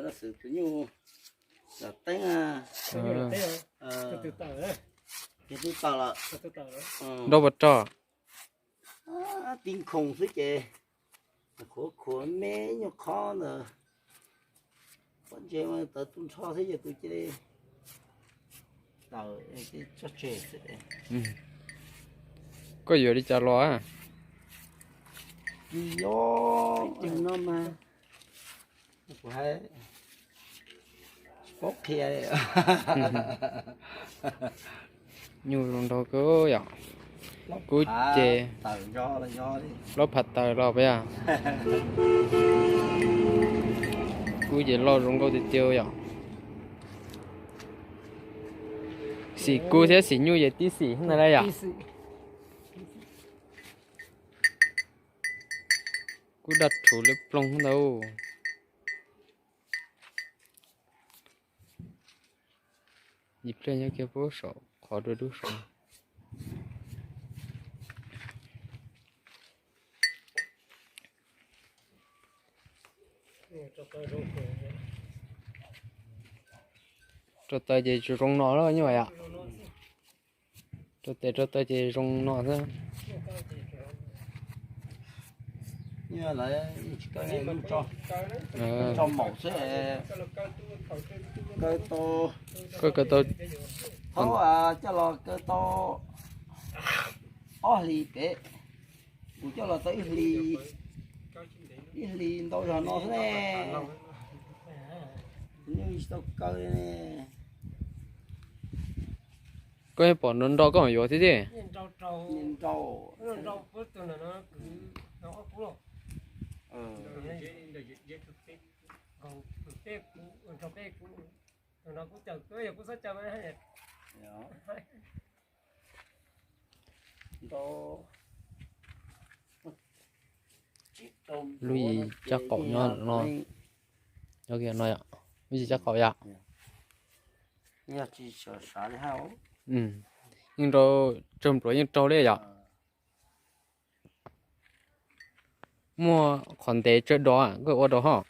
Xwm tus nyuj teeb, ces twb tawm lawm. Nrau puas rog? Tib khoom xwb ces khuav khuav me nyuag qhov ntawd, pob ntseg mas tawv tu nrho xwb ces tus cia li tawm tso tseg xwb. Koj yuav li cas los? Tsis yog, no mas kuv hais tsis paub qhia li. Nyuj zoo nraug kawg yom. Kub ces plaub phav taws los puas yog? Kub ces loj zoo nkauj tiag tiag yom. Xim kub thiab xim nyuj ces tib xim ntag lauj yom. Kub daj rhuv liab ploog ntag. Ib pliag nyob kiag pub saum qhov dua dub saud. Rau taws ces tsis zoo no lawm nyuj yom. Rau tes rau taw ces zoo no xwb. Tso maum xwb, kaw tau, koj kaw tau, thaum coj los kaw tau ob hlis pem, kuv coj los tau ib hlis, ib hlis ntau zog no xwb ne. Nyuj tsis tau kaw ne. Koj yeej pom nrau nrau koj mam yuav thiab tiag. Lub yim caj qaum nyob no, nyob kiag no yom, lub yim caj qaum yom. Yeej rau, tsawg npluav yeej rau li yom. Muaj qhov ntev tsawg do koj ua rau hos.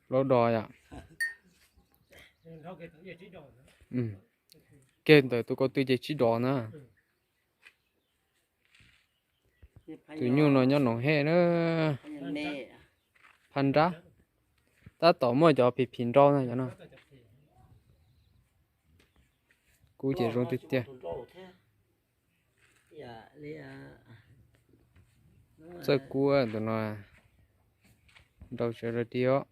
Plaub do yom. Kiag ntawm tus ko tw ces tsib do na. Tus nyuj no nyob Noov Hej na. Phaj nrab. Tab tom muaj cov phim phim nrau na cov no. Kub ces zoo tiag tiag. Txawj kub tus no, nrau sawv daws di os.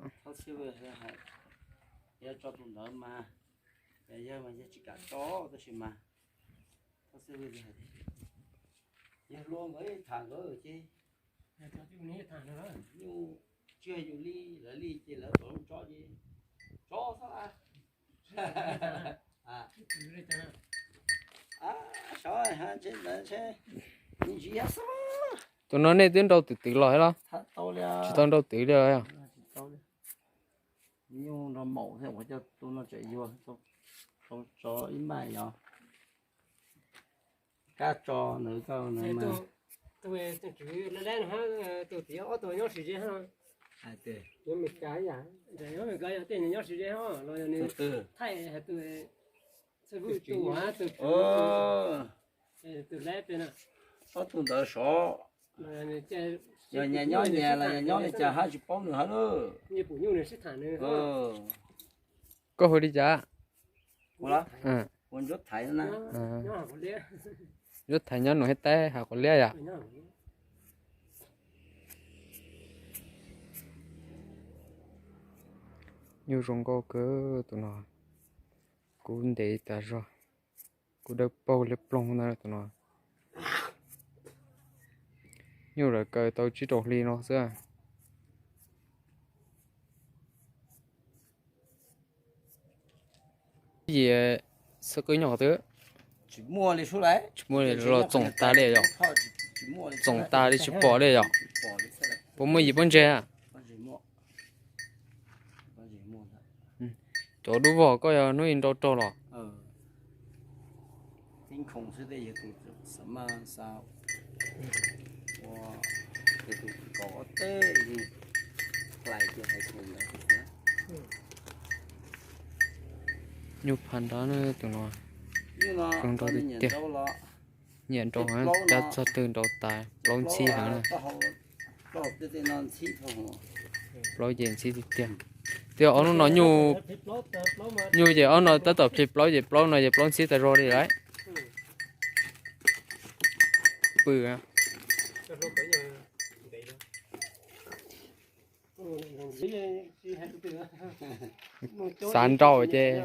Tsis yog yus li, lawv li ces lawv tau zoo tso ces tso xwb. Tus no nej twb nrau twm twv los los? Tsis tau nrau twv li. Nyuj nrog maum thiab, ua coj tus no tseem yuag, tso ib npaij yog kab tso ntawd koj tus tswv lab lab no, tus tiav ob tug nyob sim ze hab. Nyob Meskas yom, nyob Meskas yog tej nyob sim ze hab los yog nws thaij hais tus txwj vwj tus, tus lab pem no. Ob tug ntawd sov, yog nyias nyob nyias los yog nyob li cas hab tsis paub nws hab lauj. Koj hu li cas? Ntsuab Thaiv na. Ntsuab Thaiv nyob Noov Hej Taib Hav Quav Liab yom. Nyuj zoo nkauj kawg tus no. Kub ntev tas zog, kub dawb paug liab ploog ntag tus no. Nyuj lawv kaw tau tsib rau hli no xwb. Yim xwb qwb nyob qhov twg? Tsis muaj li los txoom tag li yom. Txoom tag li tsis pom li yom. Puas muaj yim pob ntseg? Cov dub vog koj yog hnub ib nrau raug los? Khoom xwb tej yog tus xam maj xa ua, yog tus kaum ob teg hlais kiag hais khoom ntawd xwb. Nyuj pha nrab na tus no, zoo nraug tiag tiag. Nyiam nraug heev, cab txog twg nraug tas, plaub ntxhib heev na. Plaub ces ntxhib tiag tiag. Twb ob hnub no nyuj, nyuj ces ob no tab tom plhis plaub ces plaub no ces plaub ntxhib tas zog li lawm. Pw. Xav nrauj ces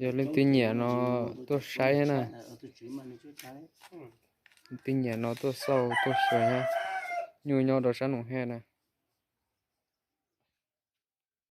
yog leej twg nyiam no tuaj saib thiab na. Leej twg nyiam no tuaj xauj tuaj xyuas thiab. Nyuj nyob rau sab Noom Haj na.